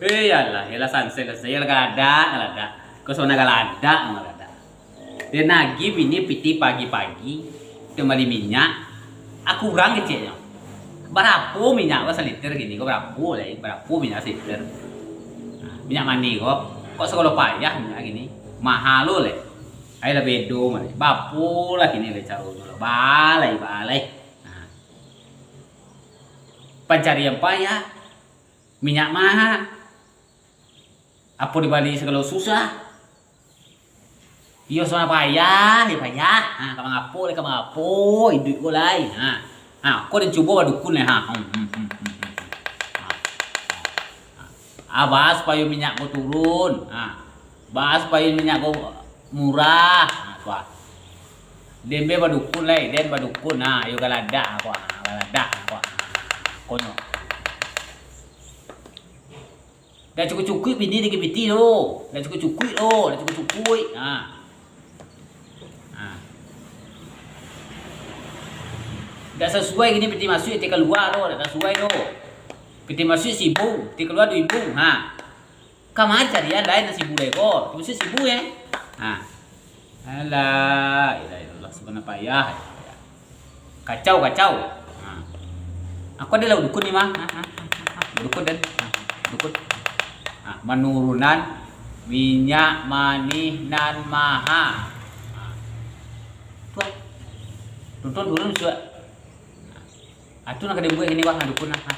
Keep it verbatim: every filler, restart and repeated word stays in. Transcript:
Eh, yalah, yalah, sansai lah, sansai, yalah, galadak, galadak. Kau sona galadak, galadak. Dia nagih bini piti pagi-pagi, dia bali minyak, ah, kurang keceknyo. Barapo minyak ko saliter kini ko, barapo lai, barapo minyak saliter? Nah, minyak manih ko, kok sagalo payah minyak kini, maha lo lai. Ai lah bedo mah lai, bapo lah kini lai caronyo lah, ba lai, ba lai. Nah. Pancarian payah, minyak maha, apo dibali sagalo susah. Iyo, sona payah, iyo payah. Ha, ka mangapo lai, ka mangapo, iduik ko lai. Ha. Ha, ko den cubo badukun lai. Ha. Hmm, hmm, hmm, hmm, hmm. Ha. Ha. Ah, baa supayo minyak ko turun. Ha. Baa supayo minyak ko murah. Ha, tu ah. Den be badukun lai, den badukun. Ha, iyo galadak ko. Ha, galadak ko. Ha, konyo. Dak cukuik-cukuik bini dikipiti tu. Dak cukuik-cukuik tu. Dak cukuik-cukuik. Ha. Ha. Dak sasuai kini piti masuik, piti kalua tu. Dak sasuai tu. Piti masuik sibu, piti kalua duo ribu. Ha. Kama carian lain nan sibu lai ko. Piti masuik sibu, eh. Ha. Alah, ilah, ilah, sona payah. Kacau, kacau. Ha. Aku adalah dukun ni, mah. Ha, ha, ha, ha. Dukun, den. Ha, dukun. Ha, manurunan minyak manih nan maha. Ha. Tuan. Tuntun turun suak. Ha. Atu nak ka dibuek kini, wah, dukun, ha. Ha.